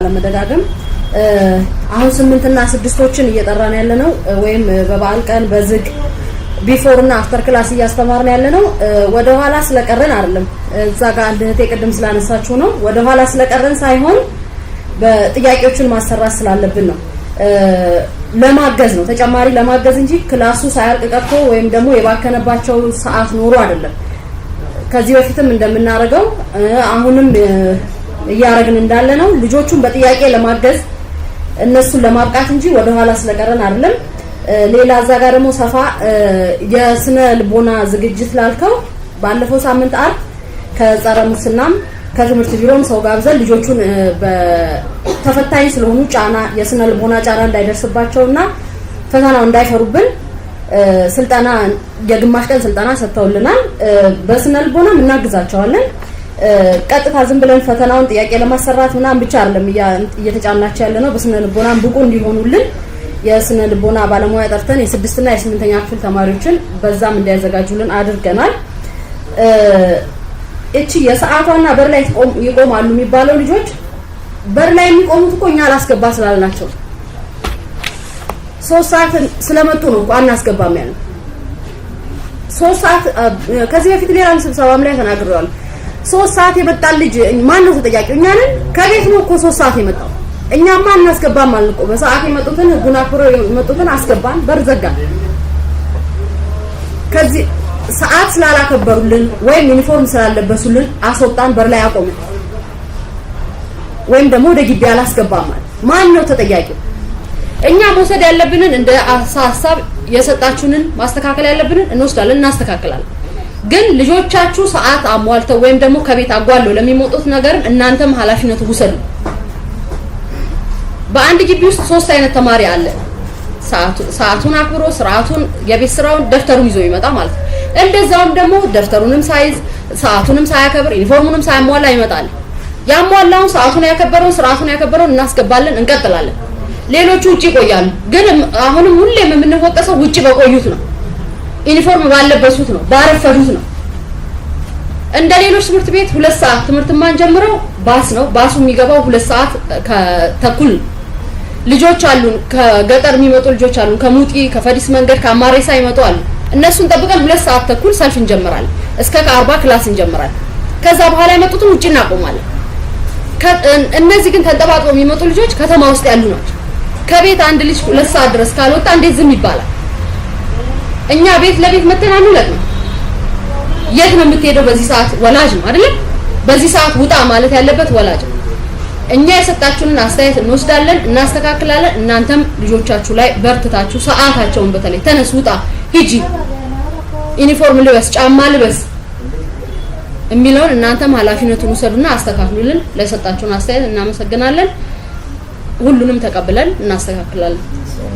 ላለመደጋገም፣ አሁን ስምንትና ስድስቶችን እየጠራን ያለ ነው፣ ወይም በበዓል ቀን በዝግ before እና after class እያስተማርን ያለ ነው። ወደ ኋላ ስለቀረን አይደለም። እዛ ጋር አንድ እህቴ ቅድም ስላነሳችሁ ነው። ወደ ኋላ ስለቀረን ሳይሆን በጥያቄዎችን ማሰራት ስላለብን ነው። ለማገዝ ነው፣ ተጨማሪ ለማገዝ እንጂ class ኡ ሳያልቅ ቀርቶ ወይም ደግሞ የባከነባቸው ሰዓት ኖሮ አይደለም። ከዚህ በፊትም እንደምናደርገው አሁንም እያደረግን እንዳለ ነው። ልጆቹን በጥያቄ ለማገዝ፣ እነሱን ለማብቃት እንጂ ወደ ኋላ ስለቀረን አይደለም። ሌላ እዛ ጋር ደግሞ ሰፋ የስነ ልቦና ዝግጅት ላልከው፣ ባለፈው ሳምንት አርብ ከጸረ ሙስናም ከትምህርት ቢሮም ሰው ጋብዘን ልጆቹን ተፈታኝ ስለሆኑ ጫና፣ የስነ ልቦና ጫና እንዳይደርስባቸውና ፈተናው እንዳይፈሩብን ስልጠና፣ የግማሽ ቀን ስልጠና ሰጥተውልናል። በስነ ልቦናም እናግዛቸዋለን። ቀጥታ ዝም ብለን ፈተናውን ጥያቄ ለማሰራት ምናምን ብቻ አይደለም እየተጫናቸው ያለ ነው። በስነ ልቦናም ብቁ እንዲሆኑልን የስነ ልቦና ባለሙያ ጠርተን የስድስትና የስምንተኛ ክፍል ተማሪዎችን በዛም እንዲያዘጋጁልን አድርገናል። እቺ የሰዓቷና በር ላይ ይቆማሉ የሚባለው፣ ልጆች በር ላይ የሚቆሙት እኮ እኛ አላስገባ ስላልናቸው፣ 3 ሰዓት ስለመጡ ነው እኮ አናስገባም ያልነው። 3 ሰዓት፣ ከዚህ በፊት ሌላም ስብሰባም ላይ ተናግሬዋለሁ። 3 ሰዓት የመጣን ልጅ ማን ነው ተጠያቂው? እኛ ነን። ከቤት ነው እኮ 3 ሰዓት የመጣው። እኛማ አናስገባም አልን እኮ። በሰዓት የመጡትን፣ ህጉን አክብረው የመጡትን አስገባን፣ በር ዘጋን። ከዚህ ሰዓት ስላላከበሩልን ወይም ዩኒፎርም ስላለበሱልን አስወጣን፣ በር ላይ አቆምን፣ ወይም ደግሞ ወደ ግቢ አላስገባም ማለት ማን ነው ተጠያቂው? እኛ መውሰድ ያለብንን እንደ ሀሳብ የሰጣችሁንን ማስተካከል ያለብንን እንወስዳለን፣ እናስተካክላለን። ግን ልጆቻችሁ ሰዓት አሟልተው ወይም ደግሞ ከቤት አጓለው ለሚመጡት ነገርም እናንተም ኃላፊነቱ ውሰዱ። በአንድ ግቢ ውስጥ ሶስት አይነት ተማሪ አለ። ሰዓቱን አክብሮ ስርዓቱን፣ የቤት ስራውን፣ ደብተሩን ይዞ ይመጣ ማለት ነው። እንደዛውም ደግሞ ደብተሩንም ሳይዝ፣ ሰዓቱንም ሳያከብር፣ ዩኒፎርሙንም ሳያሟላ ይመጣል። ያሟላውን፣ ሰዓቱን ያከበረውን፣ ስርዓቱን ያከበረውን እናስገባለን፣ እንቀጥላለን። ሌሎቹ ውጪ ይቆያሉ። ግን አሁንም ሁሌም የምንወቀሰው ውጪ በቆዩት ነው፣ ዩኒፎርም ባለበሱት ነው፣ ባረፈዱት ነው። እንደ ሌሎች ትምህርት ቤት 2 ሰዓት ትምህርት የማንጀምረው ባስ ነው። ባሱ የሚገባው 2 ሰዓት ከተኩል ነው። ልጆች አሉን፣ ከገጠር የሚመጡ ልጆች አሉን፣ ከሙጢ፣ ከፈዲስ መንገድ፣ ከአማሬሳ ይመጡ አሉ። እነሱን ጠብቀን 2 ሰዓት ተኩል ሰልፍ እንጀምራለን። እስከ ከ40 class እንጀምራለን። ከዛ በኋላ የመጡትን ውጪ እናቆማለን። እነዚህ ግን ተንጠባጥበው የሚመጡ ልጆች ከተማ ውስጥ ያሉ ናቸው። ከቤት አንድ ልጅ 2 ሰዓት ድረስ ካልወጣ እንዴት ዝም ይባላል? እኛ ቤት ለቤት መተን አንለቅም። የት ነው የምትሄደው በዚህ ሰዓት? ወላጅ ነው አይደለም? በዚህ ሰዓት ውጣ ማለት ያለበት ወላጅ ነው። እኛ የሰጣችሁንን አስተያየት እንወስዳለን፣ እናስተካክላለን። እናንተም ልጆቻችሁ ላይ በርትታችሁ ሰዓታቸውን በተለይ ተነስ፣ ውጣ፣ ሂጂ፣ ዩኒፎርም ልበስ፣ ጫማ ልበስ የሚለውን እናንተም ኃላፊነቱን ውሰዱና አስተካክሉልን። ለሰጣችሁን አስተያየት እናመሰግናለን። ሁሉንም ተቀብለን እናስተካክላለን።